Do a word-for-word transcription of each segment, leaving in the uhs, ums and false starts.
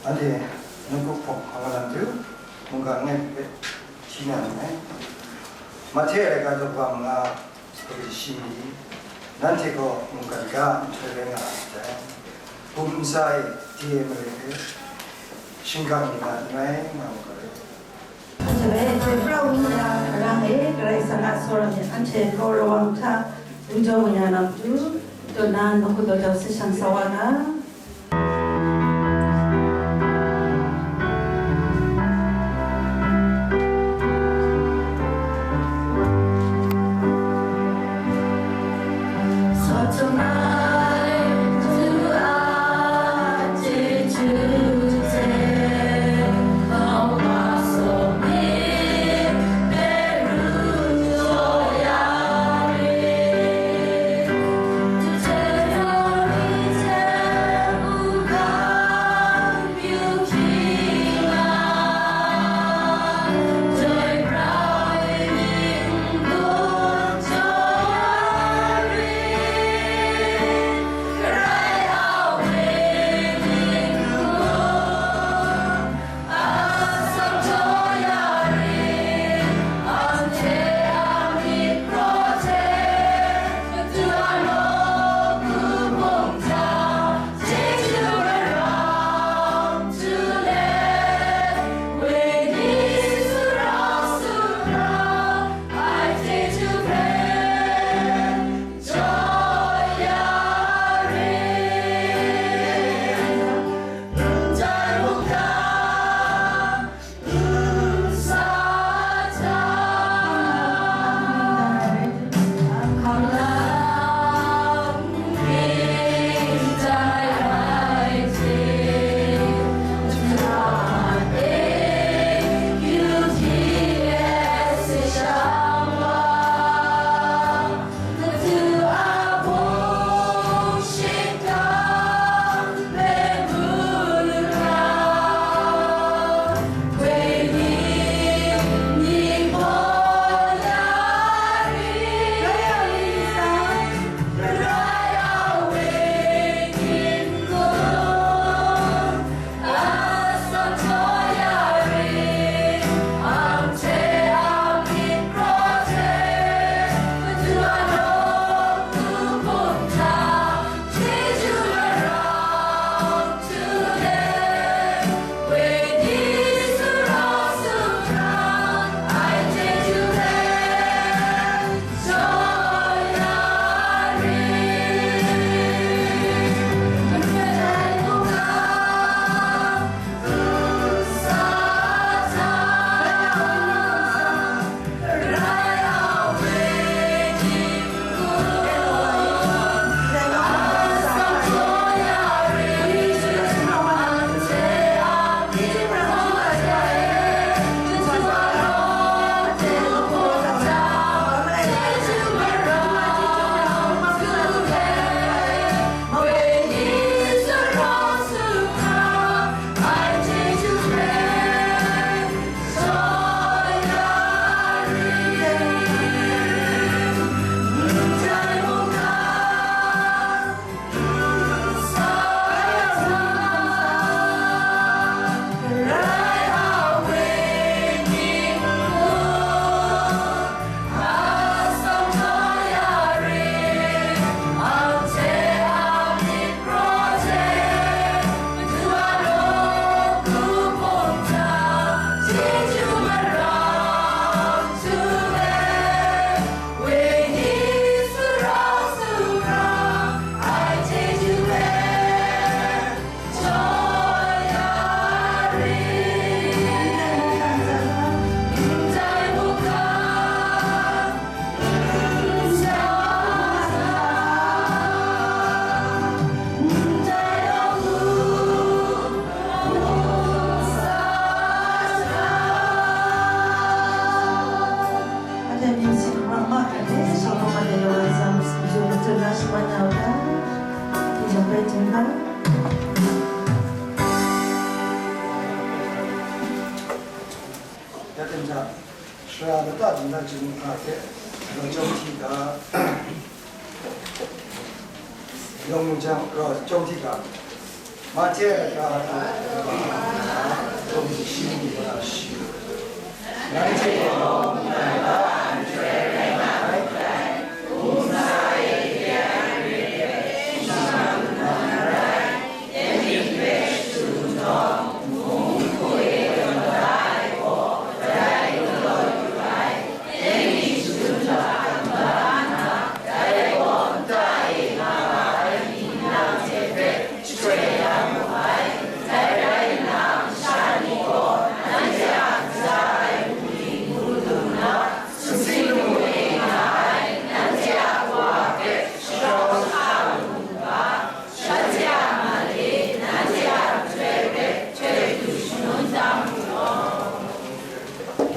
Anhte ningkuk hpawng hkang la na matu, mungga langai hpe hti na nngai. Mahte a laika daw manga, shi ni, nanhte gaw mungkan ga nhtoi rai nga ai sai. Hpung ntsa e de ai mare hpe shingkang mi na n rai nga mu ga rai. Anhte hpe chyoi pra u n ya, arang e Karai Kasang a tsawra myit anhte hpaw rawang hta n jaw mu ya na matu, taw na n mahkut daw jau sai shang sa wa ga. Ya ten ja, shara lata dingnan chyawm hkra hte, lawt chyawm hti ga, yawng mung jang, lawt chyawm hti ga, Mahte a lata, chyawm shi, shi. Nanhte gaw, ndai la ai hte rai nga ai. Nsa e de ai mare hpe, shingkang mi na n rai,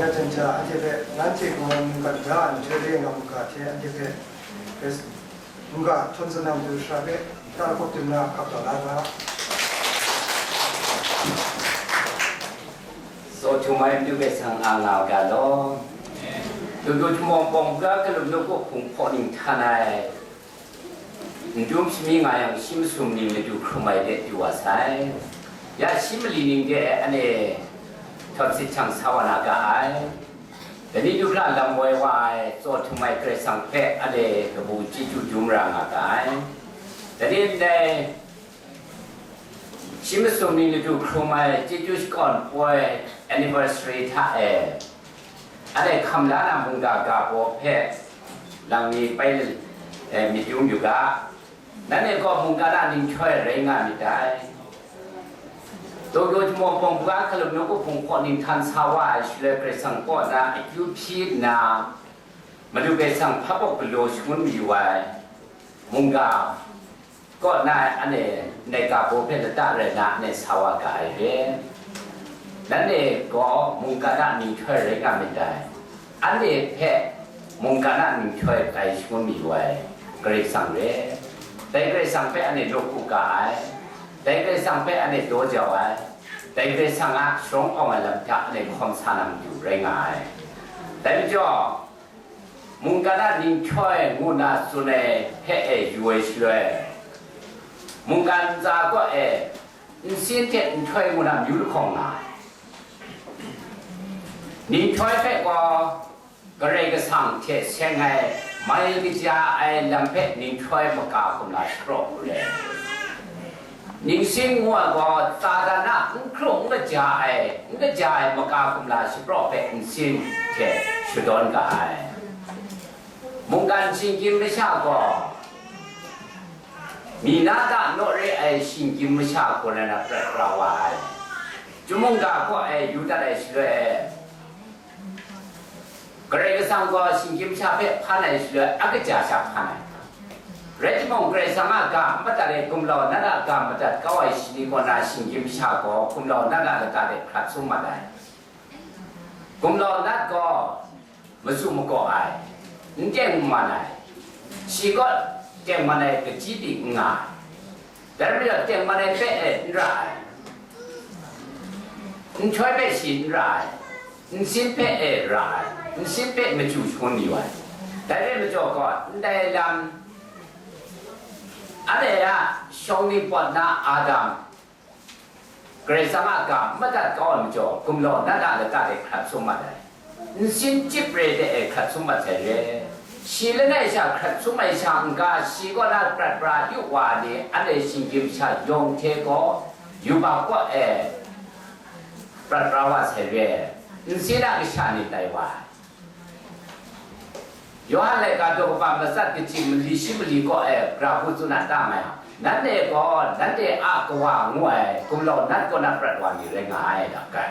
Ya jan ja, anhte hpe nanhte kawan mungkan da ai nhtoi re nga mu ga hte, anhte hpe Kris-, mungga htawn tsang na matu sara hpe, ta lahkawp dum na hkap taw la ga. Tsaw htum ai matu hpe sang a nga ga law. Dum dum htum awng pawng ga kalup nawku hpung hpaw ning htan ai. N dum shami nga yang, shi masum ning ladu hkrum ai de du wa sai. Ya shi mali ning de anhte htawt sit hkyang sa wa na ga ai. Dai ni du hkra lam woi wa ai, tsaw htum ai Karai Kasang hpe anhte kabu chyeju dum ra nga ga ai. Dai ni ndai shi masum ning ladu hkrum ai chyeju shakawn poi anniversary hta e, anhte hkam la na mungga ga baw hpe lang mi bai, eh, myit yung yu ga. Nanhte gaw mungga na ninghtoi rai nga myit dai. Dawdaw jamaw pawng ga hkalup nawku hpung hpaw ning htan sa wa ai shaloi Karai Kasang kaw na akyu hpyi nna, Madu Karai Kasang hpa baw galaw shangun mayu ai mungga kaw na anhte ndai ga baw hpe lata rai na anhte sa wa ga ai re. Nanhte gaw mungga na ninghtoi rai nga myit dai. Anhte hpe mungga na ninghtoi kai shangun mayu ai Karai Kasang re. Dai Karai Kasang hpe anhte law hku ga ai. Dai Karai Kasang hpe anhte daw jau ai. Dai Karai Kasang a sharawng awng ai lam hta anhte hkawm sa na matu rai nga ai. Dai majaw, mungga na ninghtoi ngu na tsun ai hpe e yu ai shaloi, mungga ntsa kaw e nsin hte nhtoi ngu na myu lahkawng nga ai. Ninghtoi hpe gaw Karai Kasang hte seng ai mai kaja ai lam hpe ninghtoi maka kumla shapraw hku re. Ningsin ngu ai gaw Satan a n hkrung n kaja ai, n kaja ai maka kumla shapraw hpe nsin hte shadawn ga ai. Mungkan shinggyim masha gaw, mi na ta naw re ai shinggyim masha hku rai na prat pra wa ai. Chyum mungga kaw e yu dat ai shaloi e, Karai Kasang gaw shinggyim masha hpe hpan ai shaloi, a kaja sha hpan ai. Rai timung, Karai Kasang a ga n madat ai gumlau nat a ga madat kau ai shani kaw na shinggyim masha gaw gumlau nat a lata de hkrat sum mat ai. Gumlau nat gaw matsu makaw ai, n teng n man ai, shi kaw teng man ai kachyi ting n nga ai. Dai majaw, teng man ai hpe e n ra ai, nhtoi hpe shi n ra ai, nsin hpe e ra ai, nsin hpe machyu shangun mayu ai. Dai rai majaw gaw, ndai lam, anhte a shawng ni pawt na Adam, Karai Kasang a ga n madat kau ai majaw, gumlau nat a lata de hkrat sum mat ai. Nsin chyip re de e hkrat sum mat sai re. Shi langai sha hkrat sum ai sha n-ga, shi kaw na prat pra yu wa ai ni, anhte shinggyim masha yawng hte gaw yubak kaw e prat pra wa sai re. Nsin a kasha ni tai wa ai. Yawhan laika daw kaba matsat kachyi mali shi mali kaw e gara hku tsun a ta mai, nanhte gaw nanhte a kawa ngu ai gumlau nat kaw na prat wa ni rai nga ai, da kai.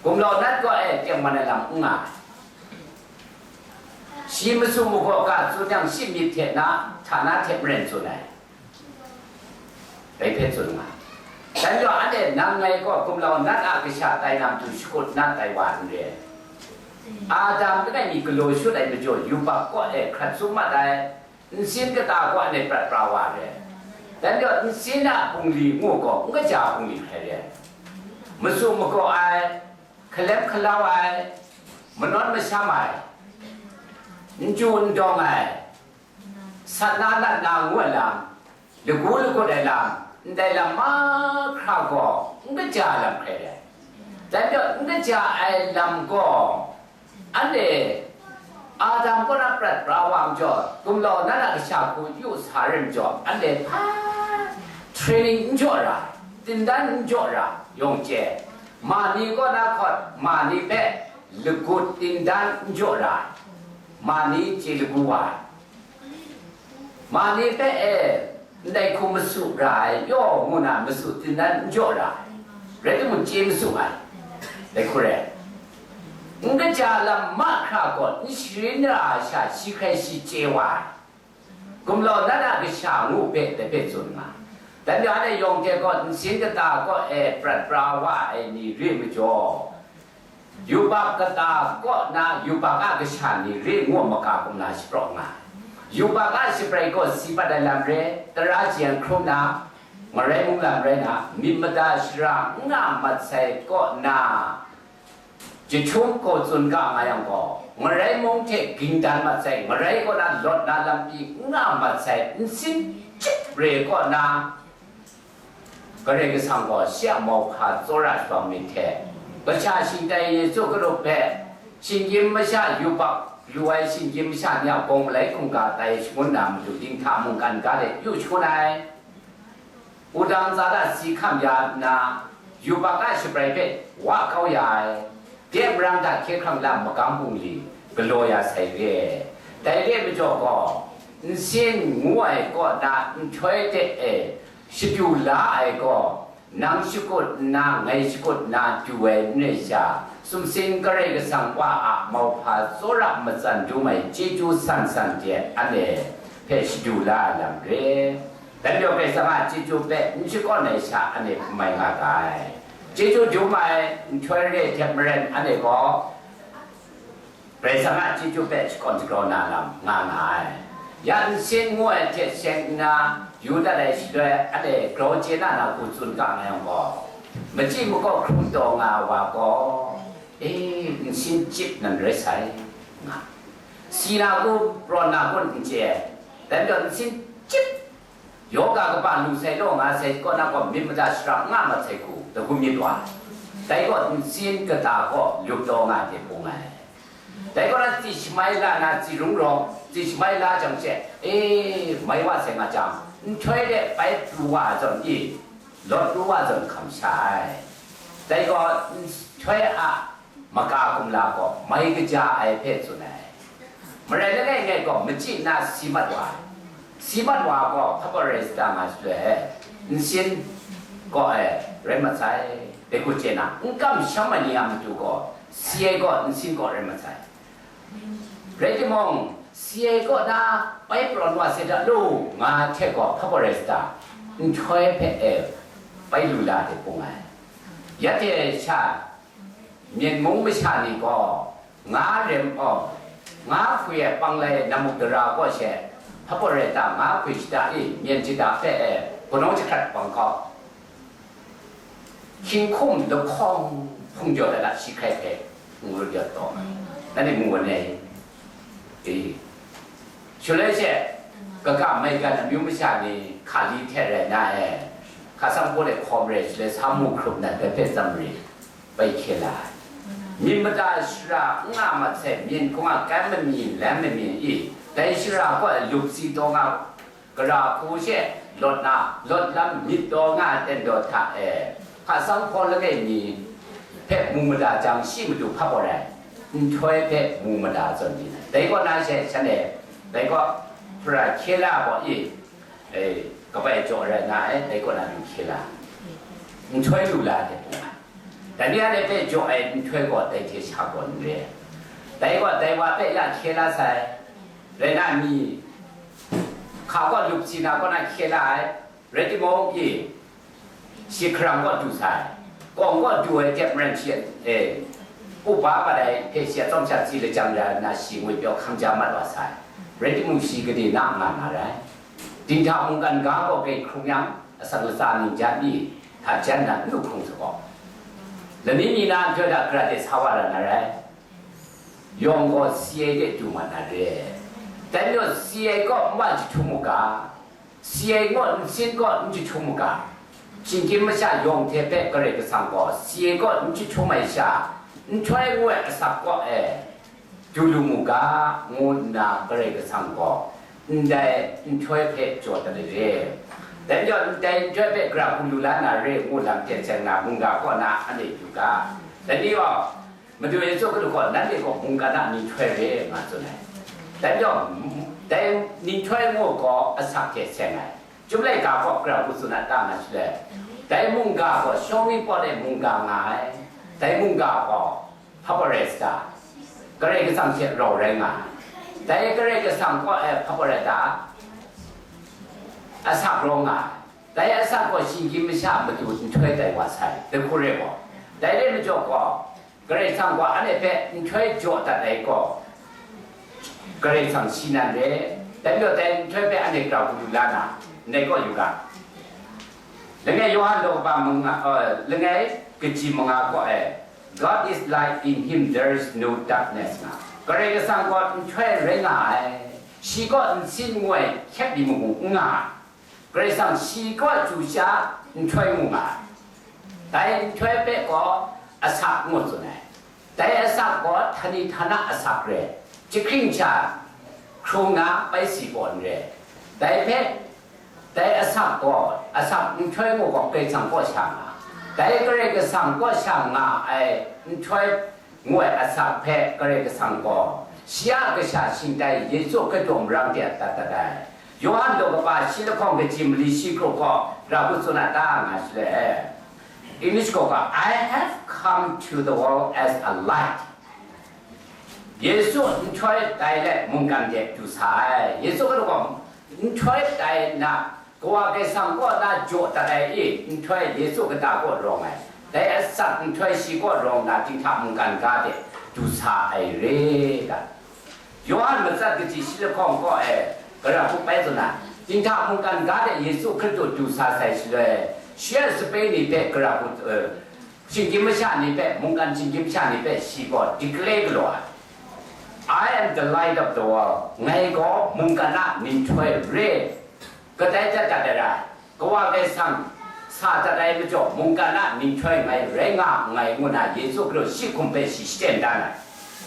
Gumlau nat kaw e teng man ai lam n nga ai. Shi matsu makaw ga tsun yang, shi myit hte na, hta na hte maren tsun ai. Dai hpe tsun nga. Dai majaw, anhte nang ngai gaw gumlau nat a kasha tai na matu shakut na tai wa n re. Adam langai mi galaw shut ai majaw, yubak kaw e hkrat sum mat ai, nsin kata kaw anhte prat pra wa re. Dai majaw, nsin a bungli ngu gaw, n kaja bungli hkrai re. Matsu makaw ai, hkalem hkalau ai, manawn masham ai, n chyu n dawng ai, sat na lat na ngu ai lam, lagu lagut ai lam, ndai lam mahkra gaw n kaja ai lam hkrai ai. Dai majaw, n kaja ai lam gaw, anhte Adam kaw na prat pra wa majaw, gumlau nat a kasha hku yu sa rai majaw, anhte hpa training n jaw ra, tindan n jaw ra, yawng chye. Ma ni kaw na hkawt, ma ni hpe lagut tindan n jaw ra, ma ni chye lagu wa ai. Ma ni hpe e, ndai hku masu ra ai, yaw ngu na masu tindan n jaw ra ai, rai timung, chye masu ai, dai hku rai. N kaja lam mahkra gaw n sharin ra ai sha, shi hkrai shi chye wa ai. Gumlau nat a kasha ngu hpe dai hpe tsun nga. Dai majaw, anhte yawng hte gaw nsin kata kaw e prat pra wa ai ni re majaw, Yubak kata kaw na yubak a kasha ni re ngu maka kumla shapraw nga ai. Yubak a shabrai gaw si pat ai lam re, tara jeng hkrum na, ngarai mung lam rai na, myit mada shara n nga mat sai kaw na, jahtum kaw tsun ga nga yang gaw, ngarai mung hte ging dan mat sai, ngarai kaw na lawt na lampi n nga mat sai, nsin chyip re kaw na, Karai Kasang gaw shi a mauhpa tsawra shabang myit hte, kasha shingtai Yesu Hkristu hpe, shinggyim masha yubak lu ai shinggyim masha ni a bawng malai hkungga tai shangun na matu dinghta mungkan ga de yu shangun ai. Wudang tsara si hkam ya nna, yubak a shabrai hpe wa kau ya ai, Dai marang hta hkye hkrang lam magam bungli galaw ya sai re. Dai re majaw gaw, nsin ngu ai kaw na nhtoi hte e shadu la ai gaw, nang shakut nna, ngai shakut nna du ai n rai sha, sumsing Karai Kasang Wa a mauhpa tsawra matsan dum ai chyeju san san de anhte hpe shadu la ai lam re. Dai majaw Karai Kasang a chyeju hpe n shakawn ai sha anhte hpe mai nga ga ai. Chyeju dum ai nhtoi re ai hte maren anhte gaw Karai Kasang a chyeju hpe shakawn shadaw na lam nga nga ai. Ya nsin ngu ai hte seng nna yu dat ai shaloi anhte grau chye na na hku tsun ga nga yang gaw, machyi makaw hkrum taw nga ai wa gaw, e, nsin chyip nan rai sai, nga. Si na kun, prawn na kun n chye ai. Dai majaw nsin chyip Yawga kaba lu sai law nga sai kaw na gaw myit mada shara n nga mat sai hku, dagu myit wa. Dai gaw nsin kata gaw lup taw nga ai hte bung ai. Dai kaw na tsi shamai la na tsi rung rawng, tsi shamai la jang she, e, mai wa sai nga jang, nhtoi de bai pru wa ai zawn i, lawt pru wa ai zawn hkam sha ai. Dai gaw nhtoi a Maka kumla gaw mai kaja ai hpe tsun ai. Marai langai ngai gaw machyi nna si mat wa ai. Si mat wa gaw hpa pawrai sata nga shaloi, nsin gaw ai rai mat sai, dai hku chye na, n kamsham ai ni a matu gaw si ai gaw nsin gaw rai mat sai. Rai timung, si ai kaw na bai prawn wa se da lu, nga hte gaw hpa pawrai sata, nhtoi hpe e bai lu la de bung ai. Ya hte sha, Myen mung masha ni gaw nga rem awng, nga hpwi ai panglai namuk dara kaw she, hpa pawrai ta nga hpwi shada i, myen shada hpe e, punau jahkrat bang hkau, hkying hkum lahkawng hpung jaw dat a shi hkrai hpe, ngu ru yawt taw, nanhte mu wa ne? E, shaloi she, kaga maigan amyu masha ni hkali hte rai na e, hka sanghpaw de hkawm re, shaloi sa mu hkrup nat bai hpe tsam re, bai hkye la ai. Myit mada shara n nga mat sai, myen hkung a kan mami, lam mami i, dai shara kaw e lup si taw nga, gara hku she lawt na, lawt lam myit taw nga ai ten daw hta e, hka sanghpaw langai mi hpe mu mada jang, shi matu hpa gaw rai, nhtoi hpe mu mada zawn di na. Dai kaw na she shanhte, dai kaw hpara hkye la gaw i, e, kabai jaw rai nga ai, dai kaw na lu hkye la, nhtoi lu la ai hte bung ai. Dai ni a hpe jaw ai nhtoi gaw dai hte sha gaw n re ai. Dai gaw dai wa hpe ya hkye la sai, rai na mi, hka gaw lup si na kaw na hkye la ai, rai timung, e, shi hkarang kaw du sai, kawng kaw du ai hte maren shi, e, upa pat ai hpe shi a tsawm sha tsi lajang ya nna shi ngwi pyaw hkam ja mat wa sai, rai timung shi gade na nga na rai. Dinghta mungkan ga kaw grai hkrung yang, asak latsa ning jan mi, hta jan na n lu hkrung sa gaw, lani mi na nhtoi hta gara de sa wa ra na rai. Yawng gaw si ai de du mat na re. Dai majaw si ai kaw n wa jahtum u ga, si ai ngaw nsin kaw n jahtum u ga, shinggyim masha yawng hte hpe Karai Kasang gaw si ai kaw n jahtum ai sha, nhtoi ngu ai asak kaw e du lu mu ga, ngu nna Karai Kasang gaw ndai nhtoi hpe jaw dat ai re. Dai majaw ndai nhtoi hpe gara hku lu la na re ngu lam ten seng na mungga kaw na anhte yu ga. Dai ni gaw, Madu Yesu Hkristu gaw nanhte gaw mungkan a nhtoi re nga tsun ai. Dai majaw, dai nhtoi ngu gaw asak hte seng ai. Chyum laika gaw gara hku tsun a ta nga shaloi, dai mungga gaw shawng ningpawt e mungga nga ai. Dai mungga gaw hpa pawrai sata, Karai Kasang hte rau rai nga ai. Dai Karai Kasang kaw e hpa pawrai ta, asak rawng nga ai. Dai asak gaw shinggyim masha a matu nhtoi tai wa sai, dai hku re gaw. Dai re majaw gaw, Karai Kasang gaw anhte hpe nhtoi jaw dat ai gaw, Karai Kasang shi nan re, dai majaw dai nhtoi hpe anhte grau hku lu la na, ndai kaw yu ga. Langai Yawhan daw kaba manga, uh, langai kaji manga kaw e, "God is light, in him there is no darkness," nga. Karai Kasang gaw nhtoi rai nga ai, shi gaw nsin ngoi hkyep li mung n nga ai. Karai Kasang shi kaw chyu sha nhtoi mu nga ai. Dai nhtoi hpe gaw asak ngu tsun ai. Dai asak gaw htani htana asak re, jahkring sha hkrung na bai si gaw n re. Dai hpe, dai asak gaw, asak nhtoi mu gaw Karai Kasang kaw sha nga, dai Karai Kasang kaw sha nga ai nhtoi ngu ai asak hpe Karai Kasang gaw shi a kasha shingtai Yesu Hkristu marang de dat dat ai. Yawhan daw kaba shi lahkawng kaji mali shi kru gaw ra hku tsun a ta nga shaloi, English kaw ga, "I have come to the world as a light." Yesu nhtoi tai let mungkan de du sa ai. Yesu Hkristu gaw nhtoi tai na, Kawa Karai Kasang kaw na jaw dat ai e, nhtoi Yesu kata kaw rawng ai, dai asak nhtoi shi kaw rawng na, dinghta mungkan ga de du sa ai re ga. Yawhan matsat kaji shi lahkawng kaw e, gara hku bai tsun ai, dinghta mungkan ga de Yesu Hkristu du sa sai shaloi, shi a sape ni hpe gara hku, eh, shinggyim masha ni hpe, mungkan shinggyim masha ni hpe shi gaw declare galaw ai, "I am the light of the world." Ngai gaw mungkan a nhtoi re. Kadai dat dat ai rai, Kawa Karai Kasang sa dat ai majaw, mungkan a nhtoi ngai rai nga nngai, ngu na Yesu Hkristu shi hkum hpe shi shachyen dan ai.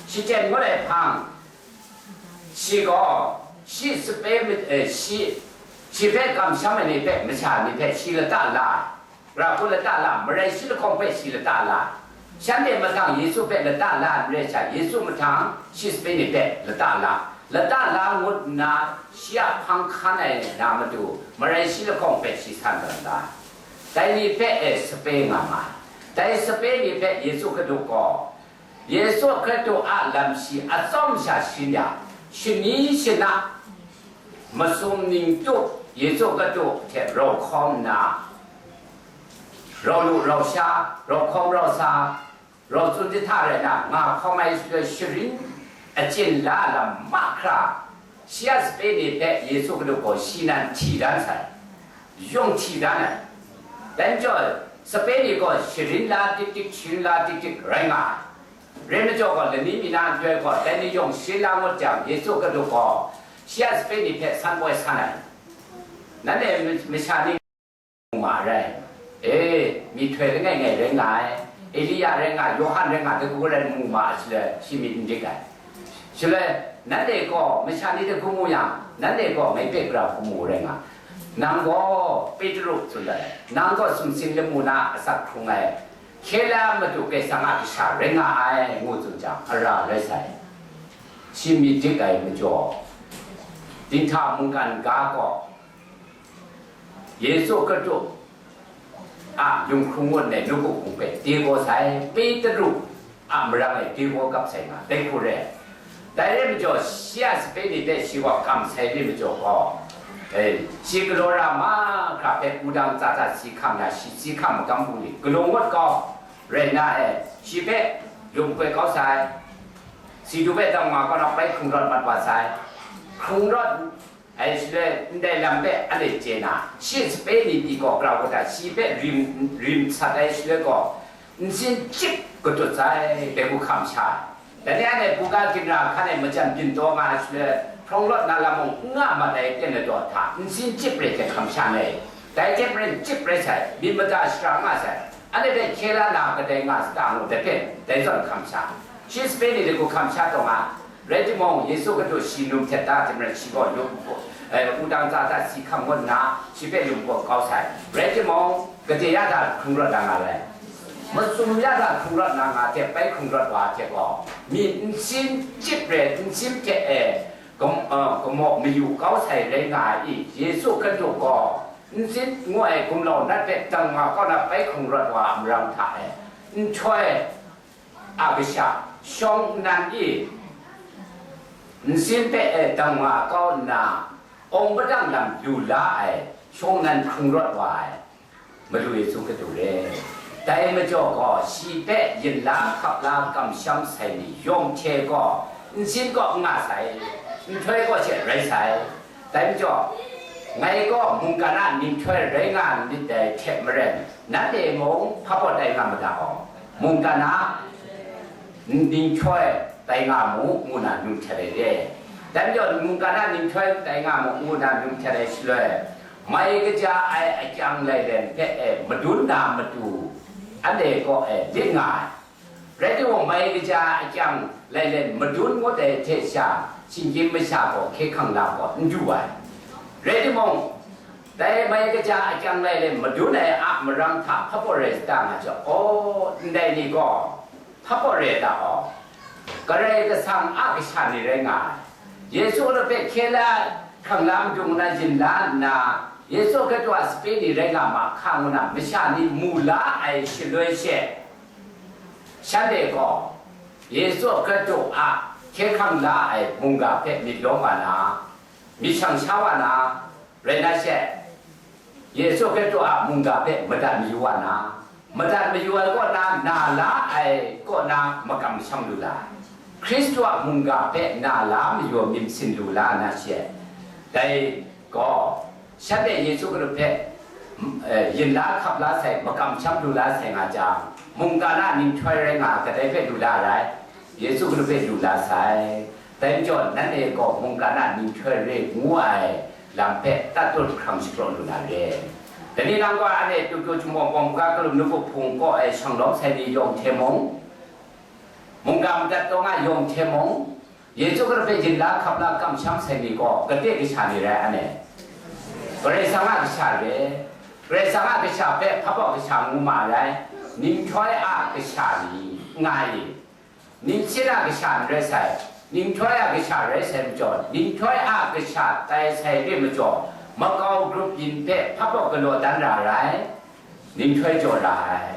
Shachyen ngut ai hpang, shi gaw, shi sape mi-, eh, shi, shi hpe kamsham ai ni hpe, masha ni hpe shi lata la ai. Gara hku lata la, marai shi lahkawng hpe shi lata la. Shanhte mahtang Yesu hpe lata la n re sha, Yesu mahtang shi sape ni hpe lata la. Lata la ngut nna, shi a hpang hkan ai na matu, marai shi lahkawng hpe shi san tawn la. Dai ni hpe e sape nga ma ai. Dai sape ni hpe Yesu Hkristu gaw, Yesu Hkristu a lam shi atsawm sha shin ya, shani shana, masum ning tup Yesu Hkristu hte rau hkawm nna, rau lu rau sha, rau hkawm rau sa, rau tsun jahta rai na, nga hkawm ai shaloi sharin achyin la lam mahkra, shi a sape ni hpe Yesu Hkristu gaw shi nan hti dan sai, yung hti dan ai. Dai majaw, sape ni gaw sharin la dik dik, sharin la dik dik rai nga ai. Rai majaw gaw, lani mi na nhtoi gaw, dai ni yawng sharin la ngut jang, Yesu Hkristu gaw shi a sape ni hpe san poi san ai. Nanhte masha ni mu ma rai. E, myihtoi langai ngai rai nga ai, Elia rai nga, Yawhan rai nga, dai hku rai mu ma ai shaloi, shi myit n dik ai. Shaloi, nanhte gaw masha ni dai hku mu yang, nanhte gaw ngai hpe gara hku mu rai nga. Nang gaw Petru tsun ai, nang gaw sumsing lamu na asak hkrung ai, hkye la madu Karai Kasang a kasha rai nga ai, ngu tsun jang, ara rai sai. Shi myit dik ai majaw, dinghta mungkan ga gaw, Yesu Hkristu a lunghkrung ngut ai nawku hpung hpe tegaw sai, Petru a marang e tegaw kap sai nga, dai hku re ai. Dai rai majaw, shi a sape ni hpe shi gaw kam sai re majaw gaw, e, shi galaw ra mahkra hpe wudang tsa tsa si hkam ya, shi si hkam magam hku ni galaw ngut kau rai nna, e, shi hpe lum koi kau sai, si du hpe dam nga kau na bai hkrung rawt mat wa sai, hkrung rawt ai shaloi, ndai lam hpe a let chye na, shi sape ni pyi gaw grau kata shi hpe rim, rim sat ai shaloi gaw, nsin chyip katut sai, dai hku hkam sha ai. Dai ni anhte buga ginra hkan e majan byin taw nga ai shaloi, hprawng lawt na lam mung n nga mat ai ten ladaw hta, nsin chyip rai hte hkam sha ai. Dai hte maren chyip rai sai, myit mada shara nga sai. Anhte hpe hkye la na kadai nga saga ngu, dai hpe dai zawn hkam sha. Shi sape ni dai hku hkam sha taw nga, rai timung, Yesu Hkristu shi num htet da hte maren shi gaw lum, eh, wudang tsa tsa si hkam ngut nna, shi hpe lum kau kau sai. Rai timung, gade ya da hkrung rawt na nga ai? Masum ya da hkrung rawt na nga hte bai hkrung rawt wa hte gaw, myit nsin chyip rai, nsin hte e gam-, eh, gamaw mayu kau sai rai nga ai i? Yesu Hkristu gaw nsin ngu ai gumlau nat hpe dam nga kau na bai hkrung rawt wa ai marang hta e, nhtoi a kasha, shawng nnan i nsin hpe e dam nga kau nna, awng padang lam lu la ai, shawng nnan hkrung rawt wa ai, Madu Yesu Hkristu re. Dai majaw gaw, shi hpe yin la hkap la kamsham sai ni yawng hte gaw, nsin kaw n nga sai, nhtoi kaw she rai sai. Dai majaw, ngai gaw mungkan a nhtoi rai nga myit dai hte maren, nanhte mung hpa baw tai nga ma ga aw, mungkan a nhtoi tai nga mu, ngu na num htet ai re. Dai majaw, mungkan a nhtoi tai nga mu, ngu na num htet ai shaloi, mai kaja ai akyang lailen hpe e madun na matu, anhte kaw e lit nga ai. Rai timung, mai kaja akyang lailen madun ngut ai hte sha, shinggyim masha gaw hkye hkrang la gaw n du ai. Rai timung, dai mai kaja akyang lailen madun ai a marang hta hpa baw rai sa ta nga jang, aw, ndai ni gaw hpa baw rai ta aw, Karai Kasang a kasha ni rai nga ai. Yesu hpe hkye la, hkrang la madung na yin la nna, Yesu Hkristu a sape ni rai nga ma hka ngu na masha ni mu la ai shaloi she, shanhte gaw Yesu Hkristu a hkye hkrang la ai mungga hpe myit lawm wa na, myit shang sha wa na, rai na she, Yesu Hkristu a mungga hpe madat mayu wa na, madat mayu ai kaw na, na la ai kaw na makam masham lu la ai. Hkristu a mungga hpe na la mayu myit sin lu la na she, dai gaw, shanhte Yesu Hkristu hpe, eh, yin la hkap la sai, makam masham lu la sai nga jang, mungkan a nhtoi rai nga, kadai hpe lu la rai? Yesu Hkristu hpe lu la sai. Dai majaw, nanhte gaw mungkan a nhtoi re ngu ai lam hpe tatut hkrang shapraw lu na re. Dai ni nang gaw, anhte Tokyo Chumbawng Bawng Hpung Ga Kalum Nawku Hpung kaw e shanglawm sai ni yawng hte mung, mungga madat taw nga yawng hte mung, Yesu Hkristu hpe yin la hkap la kamsham sai ni gaw, gade kasha ni rai, anhte? Karai Kasang a kasha re. Karai Kasang a kasha hpe hpa baw kasha ngu ma rai. Nhtoi a kasha ni nga i. Nsin a kasha n rai sai, nhtoi a kasha rai sai majaw, nhtoi a kasha tai sai re majaw, makau grup yin hpe hpa baw galaw dan ra rai, nhtoi jaw ra ai.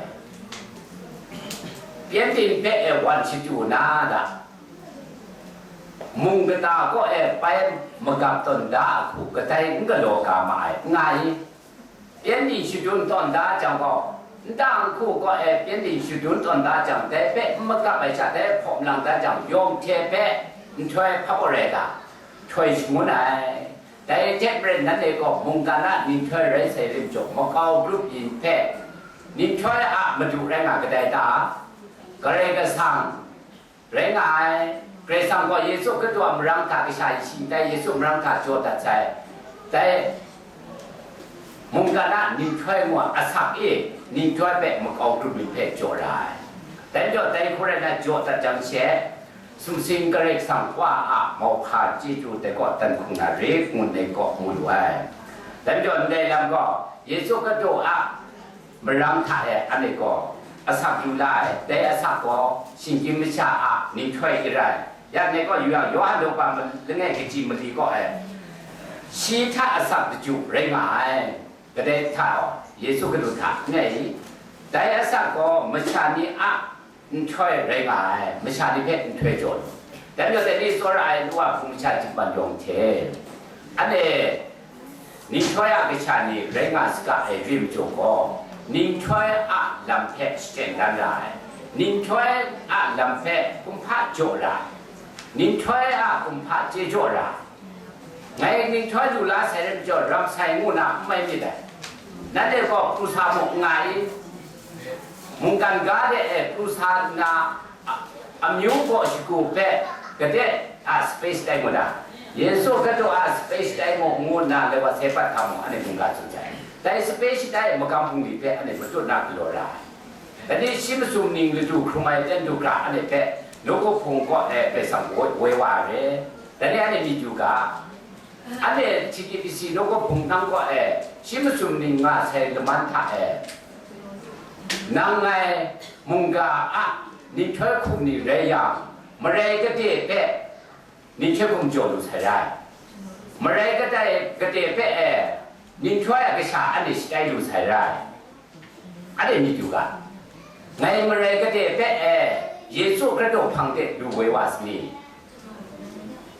Pyengdin hpe e wan shadu na da, mung kata kaw e pai magap tawn da ahku kadai n galaw ga ma ai, n nga i? Pyengdin shadun tawn da jang gaw, nta nhku kaw e pyengdin shadun tawn da jang, dai hpe n magap ai sha, dai hpaw malang da jang, yawng hte hpe nhtoi hpa gaw rai ga, htoi shangun ai. Dai hte maren nanhte gaw mungkan a nhtoi rai sai rim jaw, makau grup yin hpe nhtoi a madu rai nga kadai ta? Karai Kasang rai nga ai. Karai Kasang gaw Yesu Hkristu a marang hta kasha yashing tai, Yesu marang hta jaw dat sai. Dai mungkan a nhtoi ngu a asak e, nhtoi hpe makau grup ni hpe jaw ra ai. Dai majaw, dai hku rai na jaw dat jang she, sumsing Karai Kasang Wa a mauhpa chyeju dai kaw dan hkung na re, ngu ndai kaw mu lu ai. Dai majaw, ndai lam gaw Yesu Hkristu a marang hta e anhte gaw asak yu la ai, dai asak gaw shinggyim masha a nhtoi e rai. Ya, anhte gaw yu yang, Yawhan daw pa ma-, langai kaji mali kaw e, shi hta asak daju rai nga ai, kadai hta gaw Yesu Hkristu hta n rai i? Dai asak gaw masha ni a nhtoi rai nga ai, masha ni hpe nhtoi jaw lu. Dai majaw, dai ni tsawra ai nu a hpung masha jingman yawng hte, anhte nhtoi a kasha ni rai nga saga ai rim jaw gaw, nhtoi a lam hpe shachyen dan ra ai, nhtoi a lam hpe kumhpa jaw ra ai, nhtoi a kumhpa chye jaw ra ai. Ngai nhtoi lu la sai rai majaw, ram sai ngu na n mai myit dai. Nanhte gaw pru sa mu, n nga i? Mungkan ga de e pru sa nna, a-, amyu gaw shagu hpe gade a sape shatai mu da. Yesu Hkristu a sape shatai mu, ngu nna loi wa sai pat hkam mung, anhte mungga tsun sai. Dai sape shatai magam bungli hpe anhte matut na galaw ra ai. Dai ni shi masum ning ladu hkrum ai ten du hkra anhte hpe nawku hpung kaw e Karai Kasang woi, woi wa ai re. Dai ni anhte myit yu ga, anhte T K B C nawku hpung nang kaw e shi masum ning nga sai laman hta e, nang ngai mungga a nhtoi hkum ni rai yang, marai gade hpe nhtoi hkum jaw lu sai rai. Marai kadai gade hpe e nhtoi a kasha anhte shatai lu sai rai. Anhte myit yu ga, ngai marai gade hpe e Yesu Hkristu hpang de lu woi wa sani?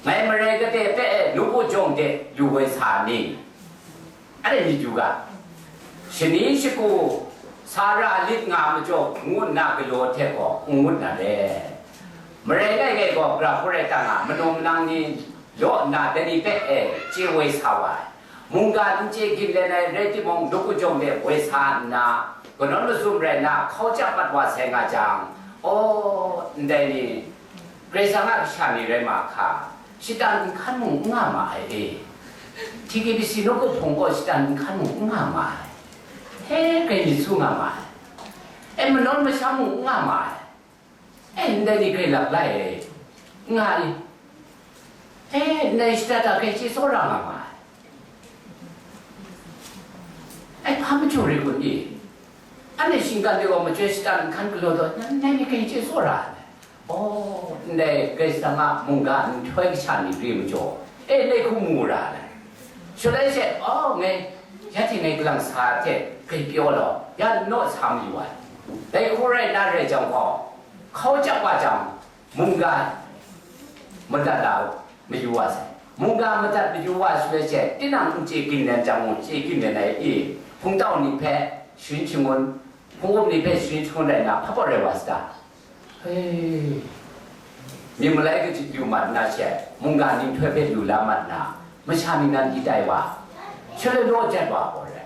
Ngai marai gade hpe e nawku jawng de lu woi sa ni? Anhte myit yu ga, shani shagu Sa ra lit nga majaw ngu nna galaw hte gaw n ngut na le. Marai ngai ngai gaw, gara hku rai ta nga, manaw manang ni law nna dai ni hpe e chye woi sa wa ai. Mungga n chye ginlen ai rai timung, luk kajawng de woi sa nna, kanawn mazum rai nna hkau chyap mat wa sai nga jang, aw, ndai ni, Karai Kasang a kasha ni rai ma hka, shatan nhkan mung n nga ma ai e. T K B C nawku hpung gaw shatan nhkan mung n nga ma ai. He, grai myit su nga ma ai. E, manawn masham mung n nga ma ai. E, ndai ni grai lap lai e. N nga i. E, ndai shada hta grai chye tsawra nga ma ai. E, hpa machyu rai kun i? Anhte shinggan de gaw machyoi shatan nhkan galaw taw, ndai ni grai chye tsawra ai. Aw, ndai Karai Kasang a mungga nhtoi kasha ni re majaw, e, ndai hku mu ra ai. Shaloi she, aw, ngai, ya hte ngai kalang sa hte grai pyaw law, ya naw sa mayu ai. Dai hku rai nna rai jang gaw, hkau chyap wa jang, mungga madat la mayu wa sai. Mungga madat mayu wa shaloi she, tinang n chye ginlen jang mung, chye ginlen ai i, hpungtau ni hpe sharin shangun, hpung up ni hpe sharin shangun rai nna, hpa pawt rai wa sata? Hei, myit malai kaji lu mat nna she, mungga nhtoi hpe lu la mat nna, masha ni nan di tai wa, shaloi law jat wa gaw rai.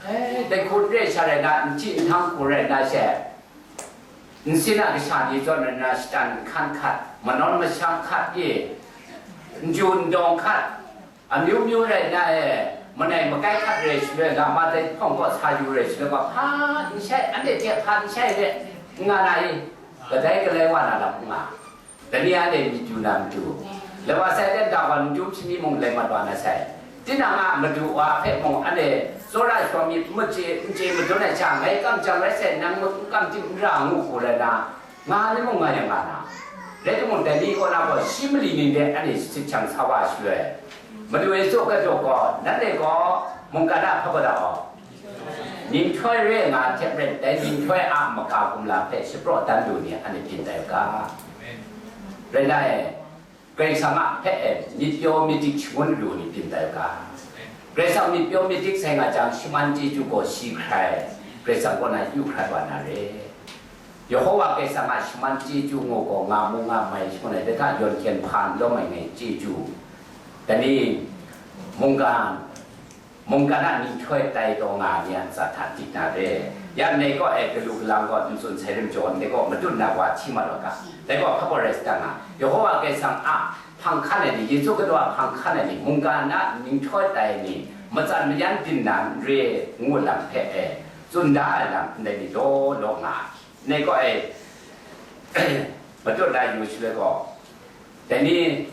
Hei, dai hku n re sha rai nna, n hti n htang hku rai nna she, nsin a kasha ni zawn rai nna, shatan nhkan hkat, manawn masham hkat, e, n ju n dawng hkat, amyu myu rai nna, e, manai makai hkat re shaloi, lama dai hpawng kaw sa yu re shaloi gaw, hpa n shai, anhte hte hpa n shai re, n nga na i? Kadai galai wa na lam n nga. Dai ni anhte myit du na matu, lawa sai ten da gaw n dum shani mung lai mat wa na sai. Tinang a madu wa hpe mung anhte tsawra shawng myit n chye, n chye madun ai sha, ngai kam jang rai sai, nang n kam tim n ra ngu hku rai na, nga ni mung nga yang nga na. Rai timung, dai ni kaw na gaw shi mali ning de anhte sit shang sa wa shaloi, Madu Yesu Hkristu gaw, nanhte gaw mungkan a hpa gaw da gaw, nhtoi re nga hte maren, dai nhtoi a maka kumla hpe shapraw dan lu ni anhte byin tai u ga. Rai nna, Karai Kasang a hpe e myit pyaw myit dik shangun lu ni byin tai u ga. Karai Kasang myit pyaw myit dik sai nga jang, shaman chyeju gaw shi hkrai, Karai Kasang kaw na yu hkrat wa na re. Yehowa Karai Kasang a shaman chyeju ngu gaw, nga mu nga mai shangun ai, dai hta yawn hkyen hpa n lawm ai ngai chyeju. Dai ni, mungkan, mungkan a nhtoi tai taw nga ai ni a ntsa hta dik na re. Ya ndai kaw e galu galang gaw n tsun sai rim jaw, ndai kaw madun na wa hti mat wa ga. Dai gaw hpa gaw rai sa ta nga, Yehowa Karai Kasang a hpang hkan ai ni, Yesu Hkristu a hpang hkan ai ni, mungkan a nhtoi tai ai ni, matsan mayan byin na n re ngu lam hpe e tsun da ai lam ndai ni law law nga ai. Ndai kaw e, matut la yu shaloi gaw, dai ni,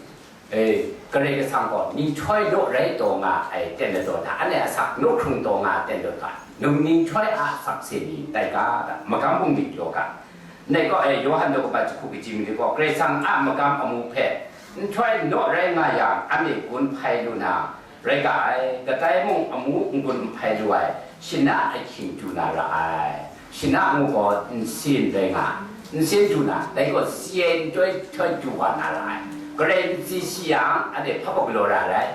e, Karai Kasang gaw nhtoi law rai taw nga ai ten ladaw hta, anhte asak naw hkrung taw nga ai ten ladaw hta, num nhtoi a sakse ni tai ga, magam bungli pyaw ga. Ndai kaw e, Yawhan daw kaba jahku kaji mali gaw, Karai Kasang a magam amu hpe nhtoi naw rai nga yang, anhte gun hpai lu na, rai ga ai, kadai mung amu n-gun n hpai lu ai, shana ahkying du na ra ai. Shana ngu gaw nsin rai nga, nsin du na, dai gaw si ai nhtoi htoi du wa na ra ai. Karai n tsi shi yang, anhte hpa gaw galaw ra ai.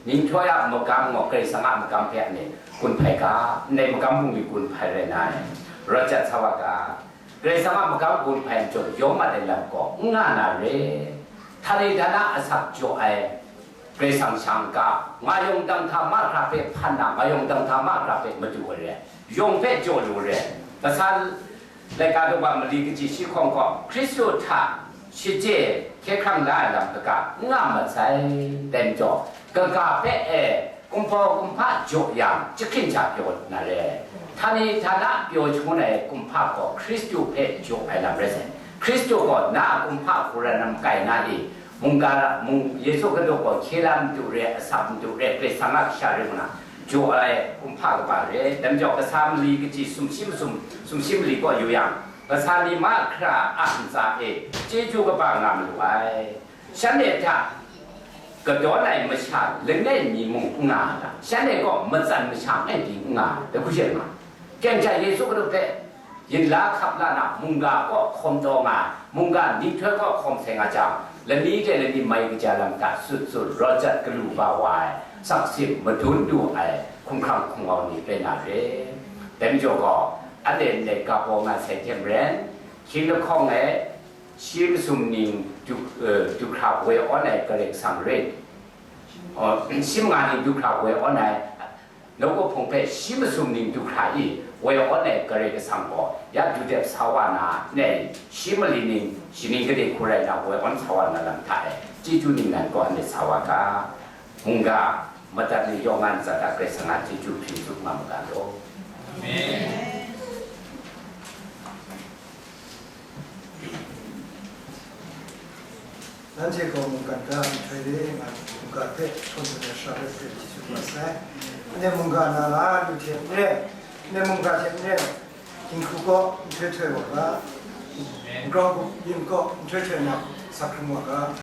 Nhtoi a magam gaw, Karai Kasang a magam hpe anhte gun hpai ga, ndai magam bungli gun hpai rai na ai. Rawt jat sa wa ga. Karai Kasang a magam gun hpai nhtawm, yawng mat ai lam gaw n nga na re. Htani htana asak jaw ai Karai Kasang sha n ga, nga yawng dang hta mahkra hpe hpan na, nga yawng dang hta mahkra hpe madu ai re, yawng hpe jaw lu re. Kasa laika daw kaba mali kaji shi hkawng gaw, Hkristu hta shachye hkye hkrang la ai lam kaga n nga mat sai, dai majaw, kaga hpe e, kumhpa kumhpa jaw yang, jahkrin hta pyaw na re. Htani htana pyaw shangun ai kumhpa gaw Hkristu hpe jaw ai lam rai sai. Hkristu gaw na a kumhpa hku rai na makai na i, mungga, mung, Yesu Hkristu gaw hkye la madu re, asak madu re, Karai Kasang a kasha re ngu na, jaw ai kumhpa kaba re. Dai majaw, kasa mali kaji sumshi masum, sumshi mali kaw yu yang, kasa ni mahkra a ntsa e chyeju kaba nga malu ai. Shanhte hta kadawn ai masha langai mi mung n nga ai ta? Shanhte gaw matsan masha langai mi n nga ai, dai hku she nga. Chyeng chyeng Yesu Hkristu hpe yin la hkap la na, mungga kaw hkawm taw nga ai, mungga nhtoi kaw hkawm sai nga jang, lani hte lani mai kaja lam hta sut sut, rawt jat galu ba wa ai, sakse madun du ai hkumhkrang hkumwau ni rai na re. Dai majaw gaw, anhte ndai ga baw nga sai hte maren, hkying lahkawng e shi masum ning du, eh, du hkra woi awn ai Karai Kasang rit. Oh, shi manga ning du hkra woi awn ai, nawku hpung hpe shi masum ning du hkra i woi awn ai Karai Kasang gaw, ya du dep sa wa na, ne, shi mali ning, shi ning gade hku rai na woi awn sa wa na lam hta e, chyeju ningnan gaw anhte sa wa ga. Mungga, madat ni yawng a ntsa hta Karai Kasang a chyeju hpring tsup nga mu ga law. Amen. Nanhte gaw mungkan ga nhtoi re nga, mungga hpe htawn htawn ya sha hpe hpe chyeju kaba sai. Anhte mungga na la lu hte n re, anhte mungga hte n re, dinghku kaw nhtoi htoi wa ga, grau yin kaw nhtoi htoi na, sa hkrum wa ga.